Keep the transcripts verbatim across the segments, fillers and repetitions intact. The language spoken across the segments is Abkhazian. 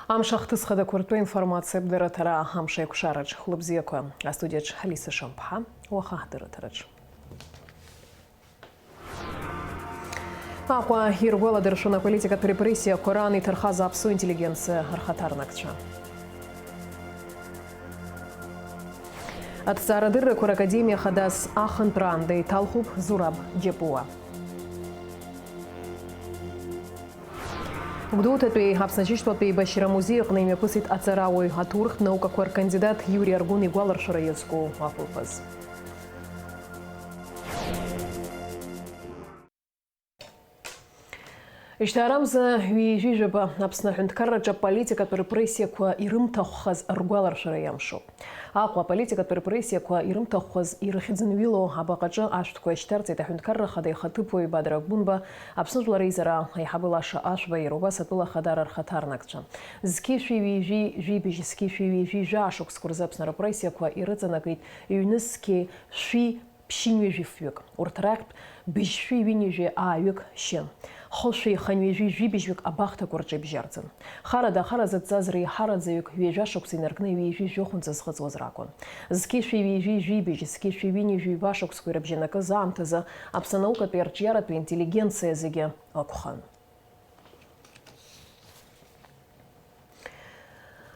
Амш ахҭыс хадақәа ртәы информациатә дырраҭара Амш аиқәшараҿ. Хәлыбзиақәа. Астудиаҿ Алиса Шамԥҳа. Уаха ҳдырраҭараҿ. Аҟәа иргәаладыршәон аполитикатә репрессиақәа раан иҭархаз аԥсуа интеллигенциа рхаҭарнакцәа. Аҭҵаарадыррақәа ракадемиа хадас ахынтәраан деиҭалхуп Зураб Џьапуа. Гәдоуҭатәи Аԥсны аџьынџьтәылатә еибашьра амузеи аҟны имҩаԥысит аҵарауаҩ, аҭоурыхтә наукақәа ркандидат Иури Аргәын игәаларшәара иазку ахәылԥаз. Ишьҭаарамза ҩажәи жәаба Аԥсны аҳәынҭқарраҿы аполитикатә репрессиақәа ирымҭахәхаз ргәаларшәара иамшуп. Аҟәа аполитикатә репрессиақәа ирымҭахәхаз ирыхьӡынҩыло абаҟаҿы ашәҭқәа шьҭарҵеит аҳәынҭқарра ахада ихаҭыԥуаҩ Бадра Гәынба, Аԥсны Жәлар Реизара аиҳабы Лаша Ашәба, иара убас атәыла ахадара рхаҭарнакцәа. Зқьи шәи ҩажәи жәибжь, зқьи шәи ҩажәи жәаа шықәсқәа рзы Аԥсны арепрессиақәа ирыҵанакит ҩнызқьи шәи ԥшьынҩажәи фҩык. Урҭ рахьтә быжьшәи ҩынҩажәи ааҩык шьы. Хышәи хынҩажәи жәибжьҩык абахҭақәа рҿы ибжьарӡын. Харада ахара зыдҵаз реиҳараӡаҩык ҩажәа шықәса инаркны ҩажәи жәохәынӡа зхыҵуаз ракәын. Зқьи шәи ҩажәи жәибжь, зқьи шәи ҩынҩажәи ҩба шықәсқәеи рыбжьанакыз аамҭазы Аԥсны анаукатәи арҿиаратәи интеллигенциа зегьы ықәхын.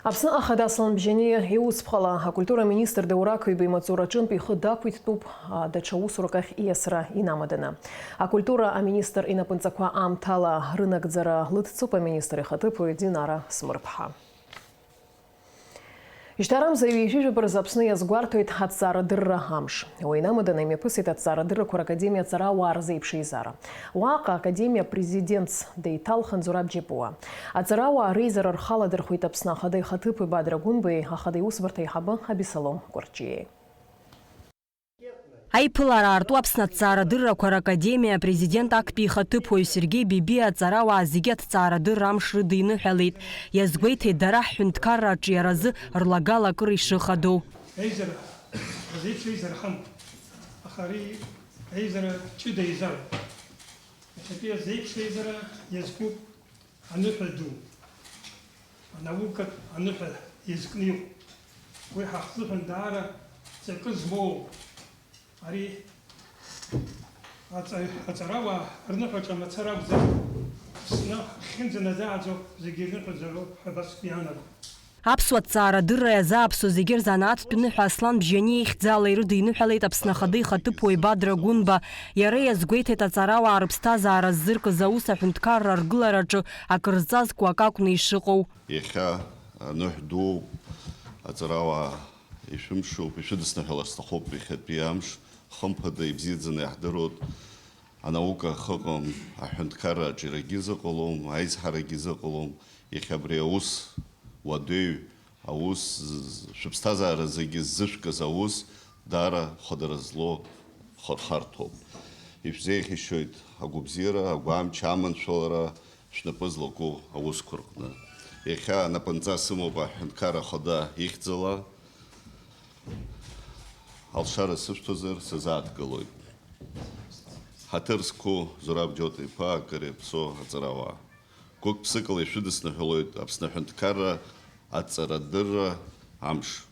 Аԥсны Ахада Аслан Бжьаниа иусԥҟала акультура аминистр Даур Ақыҩба имаҵураҿынтә ихы дақәиҭтәуп, а, даҽа усурак ахь ииасра инамаданы. Акультура аминистр инапынҵақәа аамҭала рынагӡара лыдҵоуп аминистр ихаҭыԥуаҩ Динара Смырԥҳа. Ишьҭарамза ҩажәи жәаба рзы Аԥсны иазгәарҭоит аҭҵаарадырра амш. Уи инамаданы имҩаԥысит аҭҵаарадыррақәа ракадемиа аҵарауаа рзеиԥш еизара. Уаҟа академиа апрезидентс деиҭалхын Зураб Џьапуа. Аҵарауаа реизара рхы аладырхәит Аԥсны Ахада ихаҭыԥуаҩ Бадра Гәынбеи, Ахада иусбарҭа аиҳабы Абисалом Кәарҷиеи. Аиԥылара аарту Аԥсны аҭҵаарадыррақәа ракадемиа апрезидент актәи ихаҭыԥуаҩ Сергеи Бебиа аҵарауаа зегьы аҭҵаарадырра амш рыдиныҳәалеит. Иазгәеиҭеит дара ҳҳәынҭқарра аҿиаразы рлагала акыр ишыхадоу. Еизара, зеиԥш еизара ҳамоуп, аха ари еизара ҷыда еизароуп. Иахьатәи азеиԥш еизара иазкуп аныҳәа ду, анаукатә аныҳәа иазкны иҟоуп. Уи ҳахзыҳәан даара ҵакы змоу, ари аҵа-, аҵарауаа рныҳәаҿа мацара акәзар, Аԥсны ахьынӡаназааӡо зегьы ирныҳәаӡароуп ҳәа абас иаанагоит. Аԥсуа ҭҵаарадырра иазааԥсо зегьы рзанааҭтә ныҳәа Аслан Бжьаниа ихьӡала ирыдиныҳәалеит Аԥсны Ахада ихаҭыԥуаҩ Бадра Гәынба. Иара иазгәеиҭеит аҵарауаа рыԥсҭазаара ззыркыз аус аҳәынҭқарра аргылараҿы акыр зҵазкуа акакәны ишыҟоу. Иахьа аныҳә дууп, аҵарауаа ишәымшуп, ишәыдысныҳәалар сҭахуп иахьатәи амш, хымԥада ибзиаӡаны иаҳдыруеит. Анаука ахы ыҟам, аҳәынҭқарра аҿиарагьы зыҟалом, аизҳарагьы зыҟалом. Иахьа абри аус уадаҩ, аус з-, шәыԥсҭазаара зегьы ззышәкыз аус даара хадара злоу хырхарҭоуп. Ишәзеиӷьасшьоит агәабзиара, агәамч, аманшәалара шәнапы злаку аусқәа рҟны. Иахьа анапынҵа сымоуп аҳәынҭқарра ахада ихьӡала. Алшара сышәҭозар, сазааҭгылоит. Ҳаҭыр зқәу Зураб Џьота-иԥа акыр иаԥсоу аҵарауаа. Гәык-ԥсыкала ишәыдысныҳәалоит Аԥсны аҳәынҭқарра аҵарадырра амш.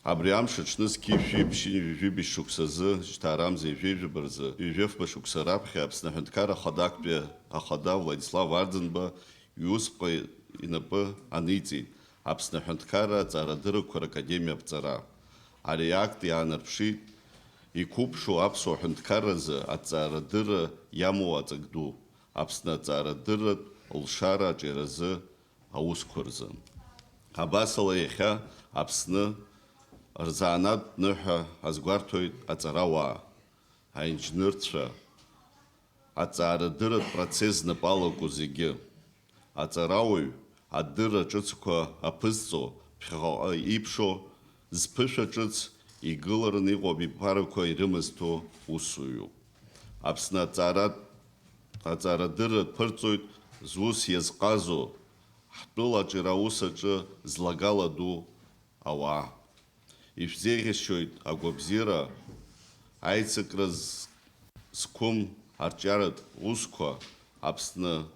Абри амш аҽны зқьи шәи ԥшьынҩажәи жәибжь шықәсазы, жьҭаарамза ҩажәи жәаба рзы, ҩажәи фба шықәса раԥхьа Аԥсны аҳәынҭқарра Ахада актәи ахада Владислав Арӡынба иусԥҟа инапы аниҵеит Аԥсны аҳәынҭқарра аҵаарадыррақәа ракадемиа аԥҵара. Ари акт иаанарԥшит иқәыԥшу аԥсуа ҳәынҭқарразы аҵаарадырра иамоу аҵак ду, Аԥсны аҵаарадырратә лшара аҿиаразы аусқәа рзы. Абасала, иахьа Аԥсны рзанааҭтә ныҳәа азгәарҭоит аҵарауаа, аинџьнырцәа, аҵаарадырратә процесс знапы алаку зегьы. Аҵарауаҩ адырра ҿыцқәа аԥызҵо, ԥхьаҟа иԥшо, зԥышәа ҿыц игылараны иҟоу абиԥарақәа ирымазҭо усуҩуп. Аԥсны аҵааратә, аҵаарадырра дԥырҵоит зус иазҟазоу, ҳтәыла аҿиара аус аҿы злагала ду ауаа. Ишәзеиӷьасшьоит агәабзиара, аицыкра з-, зқәым арҿиаратә усқәа Аԥсны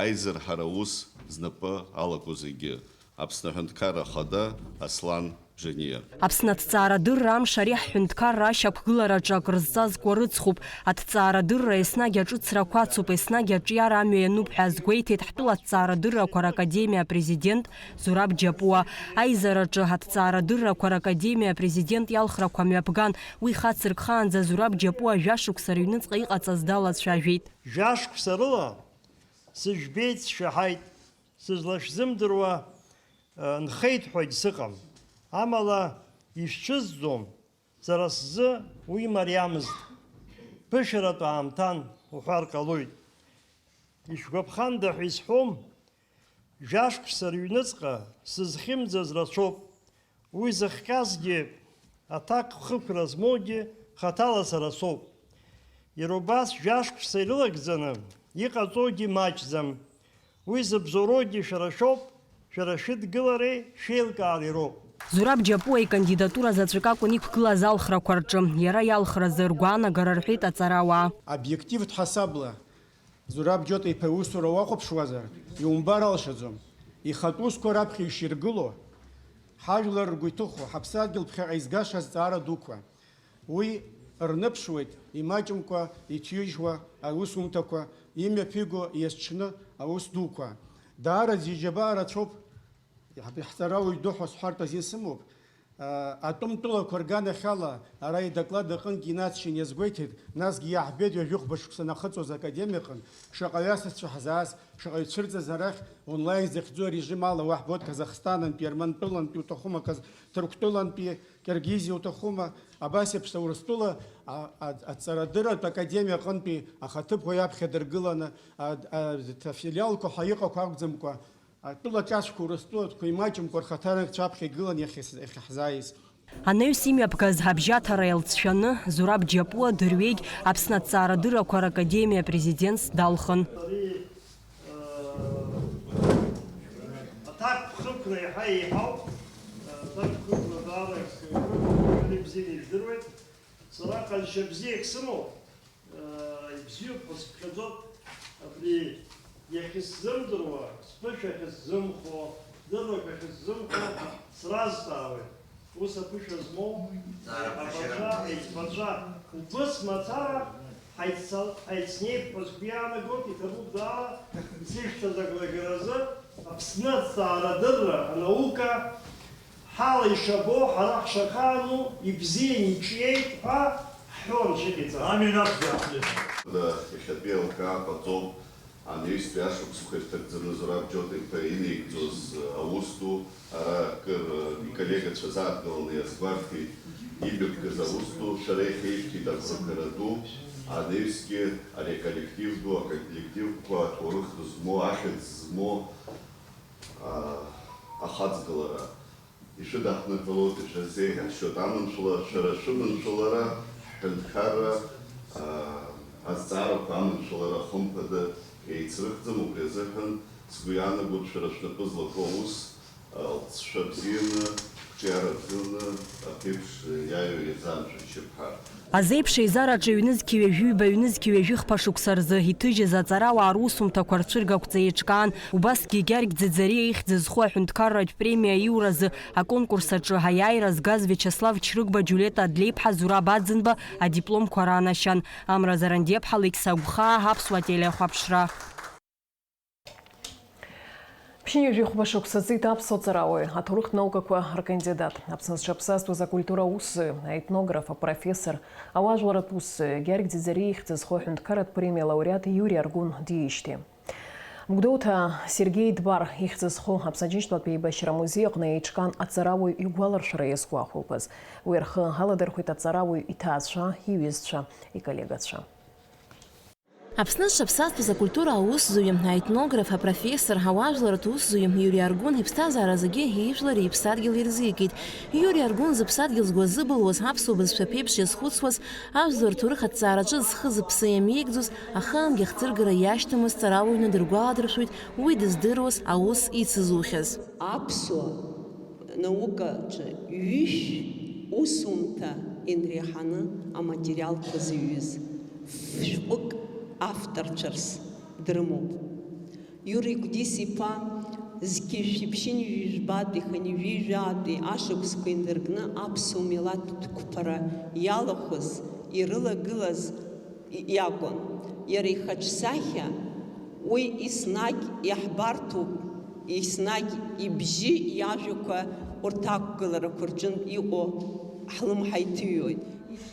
аизырҳара аус знапы алаку зегьы, Аԥсны Аҳәынҭқарра Ахада Аслан Џьаниа. Аԥсны аҭҵаарадырра амш ари ҳҳәынҭқарра ашьақәгылараҿы акрызҵазкуа рыцхуп. Аҭҵаарадырра еснагь аҿыцрақәа ацуп, еснагь аҿиара амҩа иануп ҳәа азгәеиҭеит ҳтәыла аҭҵаарадыррақәа ракадемиа апрезидент Зураб Џьапуа. Аизараҿы аҭҵаарадыррақәа ракадемиа апрезидент иалхрақәа мҩаԥган. Уи хацыркхаанӡа Зураб Џьапуа жәашықәса рыҩныҵҟа иҟаҵаз далацәажәеит. Жәашықәса рыла сыжәбеит, сшәаҳаит, сызлашәзымдыруа, э, нхеит ҳәагь сыҟам. Амала ишәцәызӡом, сара сзы уи мариамызт. Ԥышәаратә аамҭан уҳәар ҟалоит. Ишәгәаԥханда ҳәа исҳәом, жәашықәса рыҩныҵҟа сызхьымӡаз рацәоуп. Уи зыхҟьазгьы, аҭакԥхықәра змоугьы хаҭала сара соуп. Иара убас жәашықәса ирылагӡаны иҟаҵоугьы маҷӡам. Уи зыбзоуроугьы шәара шәоуп, шәара шәыдгылареи шәеилкаареи роуп. Зураб Џьапуа икандидатура заҵәык акәын иқәгылаз алхрақәа рҿы. Иара иалхразы ргәаанагара рҳәеит аҵарауаа. Обиективтә ҳасабла, Зураб Џьота-иԥа иусура уахәаԥшуазар, иумбар алшаӡом. Ихатә усқәа раԥхьа иширгыло, ҳажәлар ргәы иҭыхо, ҳаԥсадгьыл ԥхьаҟа изгаша азҵаара дуқәа. Уи рныԥшуеит имаҷымкәа иҭижьуа аусумҭақәа, имҩаԥиго иазҽны аус дуқәа. Даара зџьабаа рацәоуп, иаҳ-, иаҳҵарауаҩ ду ҳәа сҳәартә азин сымоуп. Атәым тәылақәа рганахьала ара идоклад аҟынгьы инаҵшьын иазгәеиҭеит, насгьы иаҳбеит ҩажәихәба шықәса нахыҵуаз академиаҟны шаҟаҩы асасцәа ҳзааз, шаҟаҩы цәырҵыз арахь онлайн захьӡу арежим ала уаҳбоит Казахстанынтәи, Армантәылантәи, уҭахума, Қаз-, Ҭырқәтәылантәи, Киргизиа уҭахума, абас еиԥш Урыстәыла а-, а-, аҵарадырратә академиа аҟынтәи ахаҭыԥуаҩ аԥхьа дыргыланы а-, а-, афилиалқәа ҳәа иҟақәоу акәӡамкәа, атәыла ҿацәқәа, Урыстәылатәқәа имаҷымкәа рхаҭарнакцәа аԥхьа игылан иахьа-, иахьаҳзааиз. Анаҩс имҩаԥгаз ҳабжьаҭара еилҵшәаны, Зураб Џьапуа дырҩегь Аԥсны аҭҵаарадыррақәа ракадемиа апрезидентс далхын. Ари, э, аҭакԥхықәра иаҳа еиҳауп, аҭакԥхықәра даара ибзианы ижәдыруеит. Сара ҟазшьа бзиак сымоуп. Ибзиоуп ҳәа сыԥхьаӡоит, абри иахьысзымдыруа, сԥышәа ахьысзымхо, дыррак ахьысзымхо сразҵаауеит. Ус аԥышәа змоу аиҳабацәа, аиҵбацәа, убыс мацара ҳаиццал-, ҳаицнеип ҳәа сгәы иаанагоит, иҭабуп даара, сышьҭаз агәаӷьразы Аԥсны аҭҵаарадырра, анаука, ҳала ишабо, ҳара ҳшахаану, ибзиан иҿиеит ҳәа ҳҳәон, шәыҟаиҵа. Амин, ақәӡаахеит. Иахьатәи еилкаа ҟаҵоуп, анаҩстәи ашықәсқәа ирҭагӡаны Зураб Џьота-иԥа инеигӡоз аус ду, ара акыр иколлегацәа заадгыланы иазгәарҭеит, ибырҭгаз аус ду, шәара иахьеишәҭит агәрагара ду, анаҩсгьы ари аколлектив ду, аколлективқәа аҭоурых змоу, ахьӡ змоу, а, ахаҵгылара. Ишәыдаҳныҳәалоит, ишәазеиӷьасшьоит аманшәалара, шәара шәыманшәалара, ҳҳәынҭқарра, аа, азҵаарақәа аманшәалара хымԥада еицрыхьӡом, убри азыҳәан сгәы иаанагоит шәара шәнапы злаку аус, алҵшәа бзианы, қәҿиара бзианы, аԥеиԥш иаҩу иазаамшәа шьып ҳәа. Азеиԥш еизараҿы ҩнызқьи ҩажәиба, ҩнызқьи ҩажәихԥа шықәса рзы иҭыжьыз аҵарауаа русумҭақәа рцәыргақәҵа еиҿкаан. Убасгьы Гьаргь Ӡиӡариа ихьӡ зху аҳәынҭқарратә премиа аиуразы аконкурс аҿы аиааира згаз Виачеслав Чрыгба, Џьулиета Адлеиԥҳа, Зураб Аӡынба адипломқәа ранашьан. Амра Зарандиаԥҳа, Алықьса Гәхаа, Аԥсуа телехәаԥшра. Ԥшьынҩажәи хәба шықәса ҵит аԥсуа ҵарауаҩ, аҭоурыхтә наукақәа ркандидат, Аԥсны зҽаԥсазтәыз акультура аусзуҩ, аетнограф, апрофессор, ауаажәларратә усзуҩ, Гьаргь Ӡиӡариа ихьӡ зху аҳәынҭқарратә премиа лауреат Иури Аргәын диижьҭеи. Гәдоуҭа Сергеи Дбар ихьӡ зху Аԥсны Аџьынџьтәылатәи еибашьра амузеи аҟны еиҿкаан аҵарауаҩ игәаларшәара иазгәахәылԥаз. Уи рхы аладырхәит аҵарауаҩ иҭаацәа, иҩызцәа, иколлегацәа. Аԥсны зҽаԥсазтәыз акультура аусзуҩы, аетнограф, апрофессор, ауаажәларратә усзуҩы Иури Аргәын иԥсҭазаара зегьы ижәлари иԥсадгьыли ирзикит. Иури Аргәын зыԥсадгьыл згәазыбылуаз, аԥсуа бызшәа ԥеиԥш иазхәыцуаз, ажәлар рҭоурых аҭҵаараҿы зхы-зыԥсы иамеигӡоз, ахаангьы ахӡыргара иашьҭамыз ҵарауаҩны дыргәаладыршәоит уи дыздыруаз аус ицызухьаз. Аԥсуа наукаҿы ҩышә усумҭа инреиҳаны аматериалқәа зыҩыз ф-, шәҟәык авторцәарс дрымоуп. Иури Гәдис-иԥа зқьи жәшәи ԥшьынҩажәи жәбатәи хынҩажәи жәаатәи ашықәсқәа инаркны аԥсуа милаҭтә қәԥара иалахәыз, ирылагылаз и-, иакәын. Иара ихаҿсахьа уи еснагь иаҳбарҭоуп, еснагь ибжьы иажәақәа урҭ ақәгыларақәа рҿынтә иҟоу ҳлымҳа иҭыҩуеит.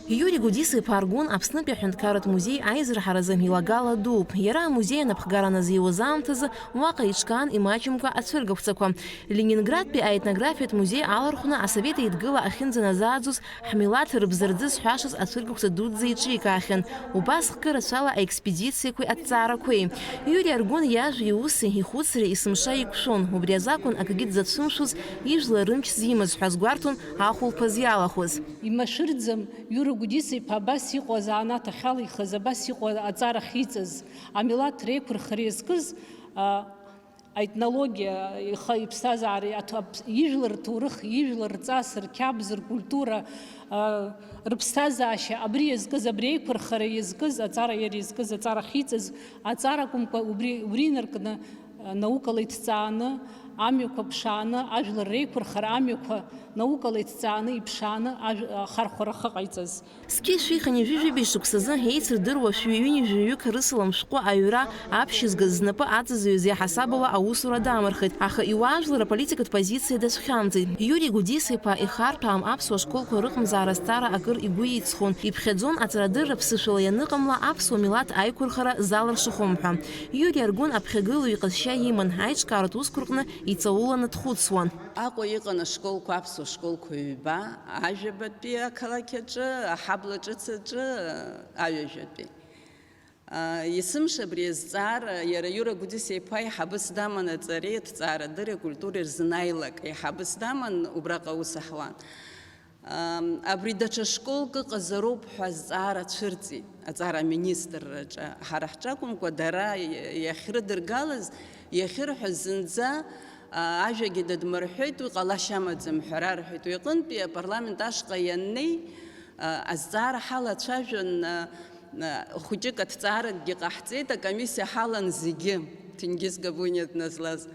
Иури Гәдис-иԥа Аргәын Аԥснытәи аҳәынҭқарратә музеи аизырҳаразы илагала дууп. Иара амузеи анапхгара аназиуаз аамҭазы уаҟа иҿкаан имаҷымкәа ацәыргақәҵақәа. Ленинградтәи аетнографиатә музеи алархәны Асовет Еидгыла ахьынӡаназааӡоз ҳмилаҭ рыбзарӡы зҳәашаз ацәыргақәҵа дуӡӡа иҿикаахьан. Убас хкы рацәала аекспедициақәеи аҭҵаарақәеи. Иури Аргәын иажәеи иуси, ихәыцреи есымша еиқәшәон. Убри азакәын акгьы дзацәымшәоз, ижәлар рымч зимаз ҳәа азгәарҭон ахәылԥаз иалахәыз. Имашәырӡам, Иура Гәдиса-иԥа абас иҟоу азанааҭ ахьалихыз, абас иҟоу аҵара ахьиҵаз, амилаҭ реиқәырхара иазкыз, а, аетнологиа, ихы иԥсҭазаара, аҭ-, аԥ-, ижәлар рҭоурых, ижәлар рҵас, рқьабз, ркультура, а, рыԥсҭазаашьа, абри иазкыз, абри аиқәырхара иазкыз, аҵара иара иазкыз, аҵара ахьиҵаз, аҵара акәымкәа, убри, убри инаркны, наукала иҭҵааны, амҩақәа ԥшааны, ажәлар реиқәырхара амҩақәа наукала иҭҵааны, иԥшааны ажә-, ахархәара ахы ҟаиҵаз. Зқьи жәшәи хынҩажәи жәибжь шықәсазы еицырдыруа шәи ҩынҩажәаҩык рысалам шәҟәы аҩра аԥшьызгаз знапы аҵазҩыз иаҳасабала аусура дамырхит, аха иуаажәлар аполитикатә позициа дацәхьамҵит. Иури Гәдиса-иԥа ихартә аам аԥсуа школқәа рыҟамзаара азҵаара акыр игәы иҵхон, иԥхьаӡон аҵарадырра ԥсышәала ианыҟамла аԥсуа милаҭ аиқәырхара залыршахом ҳәа. Иури Аргәын аԥхьагылаҩ иҟазшьа иман, аиҿкааратә усқәа рҟны иҵауланы дхәыцуан. Аҟәа иҟан ашколқәа, аԥсуа школқәа ҩба, ажәабатәи ақалақь аҿы, аҳабла ҿыц аҿы, аҩажәатәи. А, есымша абри азҵаара, иара Иура Гәдиса-иԥа еиҳабыс даман аҵареи аҭҵаарадырреи акультуреи рзы наилак еиҳабыс даман, убраҟа аус аҳуан. Ам, абри даҽа школк ыҟазароуп ҳәа азҵаара цәырҵит аҵара аминистрраҿы. Ҳара ҳҿы акәымкәа, дара иахьрыдыргалаз, иахьырҳәаз зынӡа, а, ажәагьы дадмырҳәеит, уи ҟалашьа амаӡам ҳәа рарҳәеит. Уи аҟынтәи апарламент ашҟа ианнеи, а, азҵаара ҳалацәажәон, а, а, хәыҷык аҭҵааракгьы ҟаҳҵеит, акомиссиа ҳалан зегьы, Ҭенгиз Габуниа дназлаз.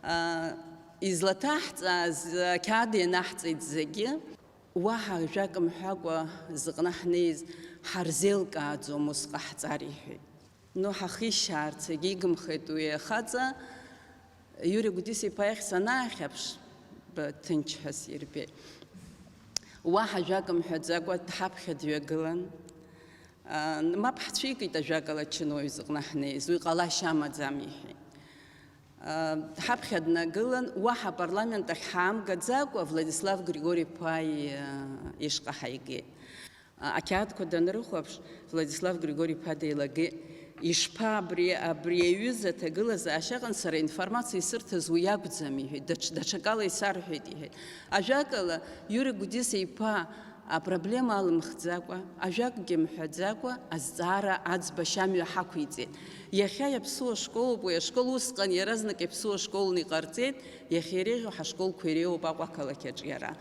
А, излаҭаҳҵааз ақьаад ианаҳҵеит зегьы. Уаҳа ажәак мҳәакәа зыҟны ҳнеиз, ҳарзеилкааӡом ус ҟаҳҵар, иҳәеит. Ну, ҳахишьаарц егьигымхеит уи ахаҵа. Иури Гәдиса-иԥа иахь санаахьаԥш, б-, ҭынч ҳәа сирбеит. Уаҳа ажәак мҳәаӡакәа дҳаԥхьа дҩагылан, а, мап ҳцәикит, ажәакала, ачынуаҩ зыҟны ҳнеиз, уи ҟалашьа амаӡам, иҳәеит. Ҳаԥхьа днагылан, уаҳа апарламент ахь ҳаамгаӡакәа, Владислав Григори-иԥа ишҟа ҳаигеит. Ақьаадқәа данрыхәаԥш, Владислав Григори-иԥа деилагеит. Ишԥа, абри, абри аҩыза аҭагылазаашьа аҟан сара информациа исырҭаз уи акәӡам, иҳәеит, даҽ-, даҽакала исарҳәеит, иҳәеит. Ажәакала, Иури Гәдиса-иԥа апроблема алымхӡакәа, ажәакгьы мҳәаӡакәа, азҵаара аӡбашьа амҩа ҳақәиҵеит. Иахьа иаԥсуа школуп, уи ашкол усҟан иаразнак иаԥсуа школны иҟарҵеит, иахьа иреиӷьу ҳашколқәа иреиуоуп Аҟәа ақалақь аҿы иара.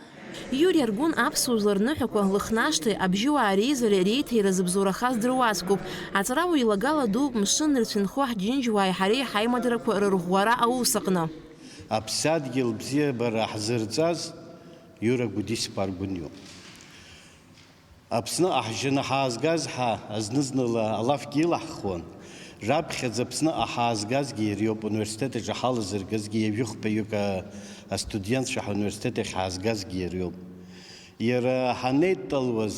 Иури Аргәын аԥсуа жәлар рныҳәақәа лыхнашҭеи абжьыуаа реизареи реиҭаира зыбзоурахаз дыруаӡәкуп. Аҵарауаҩ илагала дууп мшын рцәынхо ҳџьынџьуааи ҳареи ҳаимадарақәа рырӷәӷәара аус аҟны. Аԥсадгьыл бзиабара ҳзырҵаз Иура Гәдиса-иԥа Аргәын иоуп. Аԥсныҟа ҳжьаны ҳаазгаз ҳа, зны-зынла алафгьы илаҳхуан, раԥхьаӡа Аԥсныҟа ҳаазгазгьы иара иоуп, университет аҿы ҳалазыргазгьы, ҩажәи хәба-ҩык, а, астудентцәа ҳауниверситет ахь ҳаазгазгьы иара иоуп. Иара ҳанеидтәалауаз,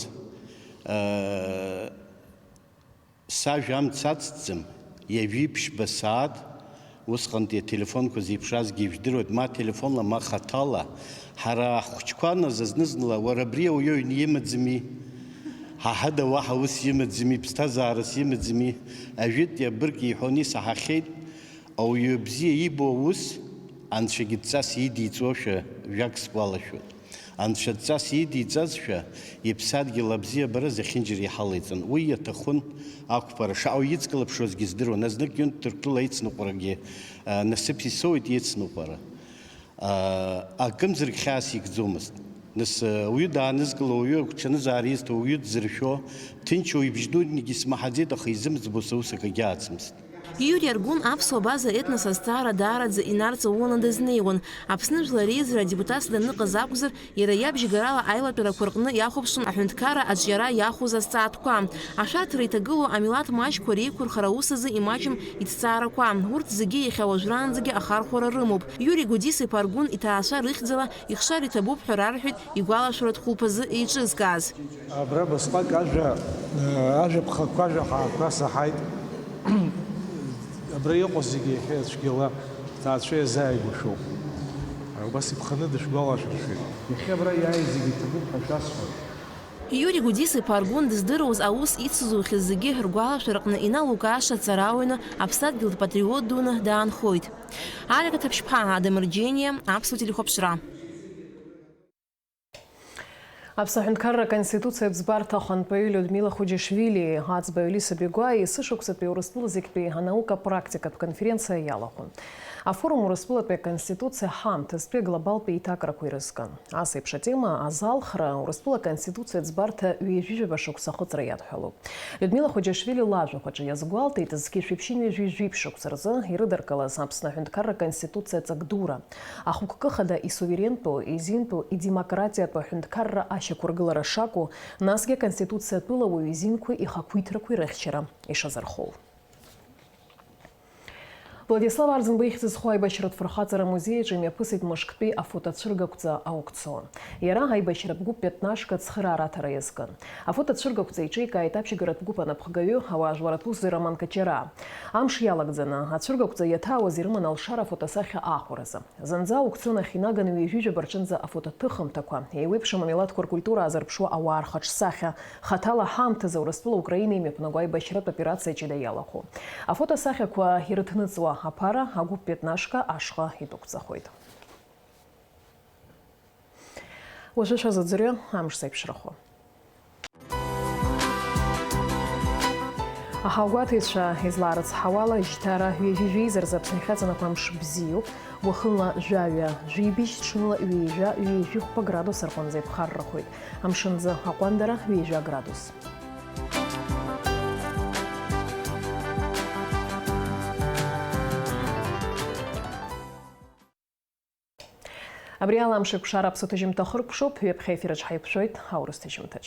а, Сажәа амц ацҵӡам, ҩажәи ԥшьба сааҭ, усҟантәи ателефонқәа зеиԥшразгьы ижәдыруеит, ма телефонла, ма хаҭала. Ҳара ҳхәыҷқәа наӡа зны-зынла, уара абри ауаҩы аҩны имаӡами? Ҳа ҳада уаҳа ус имаӡами, ԥсҭазаарас имаӡами? Ажәытәи абырг иҳәон, исаҳахьеит, ауаҩы бзиа ибо аус, Анцәагьы дҵас идиҵошәа жәак сгәалашәоит. Анцәа дҵас идиҵазшәа, иԥсадгьыл абзиабара зехьынџьара иҳалеиҵан. Уи иаҭахын ақәԥара, шаҟа уаҩ иҵкылыԥшуазгьы здыруан, азнык ҩынтә Ҭырқәтәыла ицныҟәарагьы, а, насыԥ исоуит ицныҟәара. А, акымзарак хьаас икӡомызт. Нас, а, уаҩы даанызкыло, уаҩы агәҽанызаара изҭо, уаҩы дзыршәо, ҭынч уаҩ ибжь дунеигьы смаҳаӡеит, аха изымӡбо са ус акагьы аацымызт. Иури Аргәын аԥсуа база етнос азҵаара даараӡа инарҵауланы дызнеиуан. Аԥсны Жәлар Реизара адепутатс даныҟаз акәзар, иара иабжьгарала аилатәарақәа рҟны иахәаԥшуан аҳәынҭқарра аҿиара иахәоз азҵаатәқәа. Ашәарҭара иҭагылоу амилаҭ маҷқәа реиқәырхара аус азы имаҷым иҭҵаарақәа. Урҭ зегьы иахьа уажәраанӡагьы ахархәара рымоуп. Иури Гәдис-иԥа Аргәын иҭаацәа рыхьӡала ихшар иҭабуп ҳәа рарҳәеит игәалашәаратә хәылԥазы еиҿызкааз. Абра басҟак ажәа, э, ажәа ԥхақәа, ажәа ҳаақәа саҳаит. Абра иҟоу зегьы иахьа цәгьала ҭаацәа иазааигәашәоуп. Убас иԥханы дышәгәалашәыршәеит. Иахьа абра иааиз зегьы иҭабуп ҳәа шәасҳәоит. Иури Гәдис-иԥа Аргәын дыздыруаз аус ицызухьаз зегьы ргәалашәараҟны иналукааша ҵарауаҩны, аԥсадгьылтә патриот дуны даанхоит. Алиа Ҭаԥшьԥҳа, Адам Рџьениа, Аԥсуа телехәаԥшра. Аԥсны аҳәынҭқарра Аконституциатә ӡбарҭа ахантәаҩы Людмила Хуџьашвили, аӡбаҩ Лиса Бегәа есышықәсатәи Урыстәыла зегьтәи анаука практикатә конференциа иалахәын. Афорум Урыстәылатәи Аконституциа ҳаамҭазтәи аглобалтә еиҭакрақәа ирызкын. Ас еиԥш атема азалхра Урыстәыла Аконституциатә ӡбарҭа ҩажәижәаба шықәса ахыҵра иадҳәалоуп. Людмила Хуџьашвили лажәахәаҿы иазгәалҭеит, зқьи жәшәи ԥшьынҩажәи жәиԥшь шықәса рзы ирыдыркылаз Аԥсны аҳәынҭқарра Аконституциа аҵак дура, ахықәкыхада исуверентәу, изинтәу, идемократиатәу аҳәынҭқарра ашьақәыргылара шакәу, насгьы Аконституциа атәыла ауаҩы изинқәеи ихақәиҭрақәеи рыхьчара ишазырхоу. Владислав Арӡынба ихьӡ зху аибашьратә фырхаҵара амузеи аҿы имҩаԥысит мышктәи афотоцәыргақәҵа аукцион. Иара аибашьратә гәыԥ Пятнашка ацхыраара аҭара иазкын. Афотоцәыргақәҵа еиҿеикааит аԥшьгаратә гәыԥ анапхгаҩы, ауаажәларратә усзуҩ Роман Качараа. Амш иалагӡаны, ацәыргақәҵа иаҭаауаз ирыман алшара афотосахьа аахәаразы. Зынӡа аукцион ахь инаганы ҩажәижәаба рҿынӡа афотоҭыхымҭақәа, еиуеиԥшым амилаҭқәа ркультура аазырԥшуа ауаа рхаҿсахьа, хаҭала ҳаамҭазы Урыстәыла Украина имҩаԥнаго аибашьратә операциа ҷыда иалахәу. Афотосахьақәа ирыҭныҵуа аԥара агәыԥ Пятнашка ашҟа идәықәҵахоит. Уажәы шәазыӡырҩы амш зеиԥшрахо. Аҳауагәаҭаҩцәа излаарыцҳауала, жьҭара ҩажәи жәеиза рзы Аԥсны иахьаҵанакуа амш бзиоуп, уахынла жәаҩа жәибжь, ҽынла ҩажәа ҩажәи хәба градус рҟынӡа иԥхаррахоит, амшынӡы аҟәандара ҩажәа градус. Абри ала амш еиқәшара аԥсуа ҭыжьымҭа ахыркәшоуп, ҩаԥхьа аефираҿ ҳаиқәшәоит аурыс ҭыжьымҭаҿ.